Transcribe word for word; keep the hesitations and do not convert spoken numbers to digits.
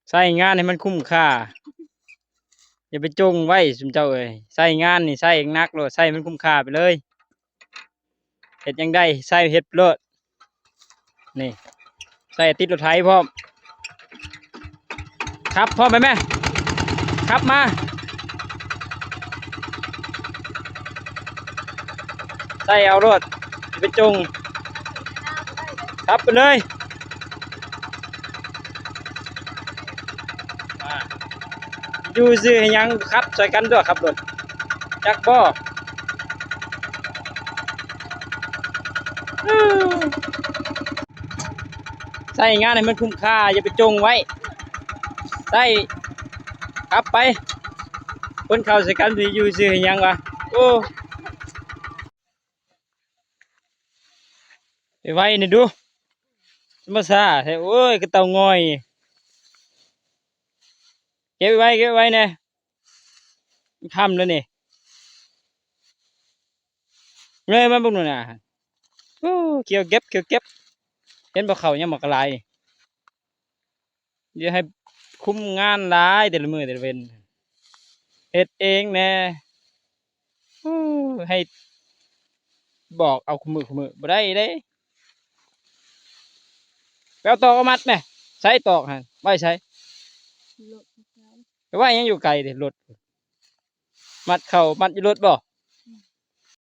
ใช้งานให้มันคุ้มค่า อย่าไปจงไว้ซุมเจ้าเอ้ย ใช้งานนี่ใช้หนักโลด ใช้มันคุ้มค่าไปเลย เฮ็ดหยังได้ใช้เฮ็ดโลด นี่ ใช้ติดรถไถพร้อม ขับพร้อมไปแม่ ขับมา ใช้เอาโลด อย่าไปจง ขับไปเลย อ่า อยู่ซื่อให้หยัง ขับช่วยกันด้วย ขับรถ จักบ่ ใช้งานให้มันคุ้มค่า อย่าไปจงไว้ ใช้ ขับไป คนเข้าใส่กันสิอยู่ซื่อให้หยังวะ โอ้ ไปไว้นี่ดู มาซ่าแท้ โอ้ย คือเต่างอย เก็บไว้ เก็บไว้แน่ มันค่ำแล้วนี่ เงยมาเบิ่งดูน่ะ โอ้ เกี่ยวเก็บ เกี่ยวเก็บ เห็นบ่ เข้ายังบักหลายนี่ อย่าให้คุมงานหลาย แต่ละมื้อแต่ละเว็น เฮ็ดเองแน่ โอ้ ให้บอกเอาคุมื้อคุมื้อบ่ได้เด้ ไปเอาตอกเอามัดแหม ใส่ตอกหั่น ไว้ใส่ ไปไว้หยังอยู่ไกลเด้ รถ มัดเข้า มัดอยู่รถบ่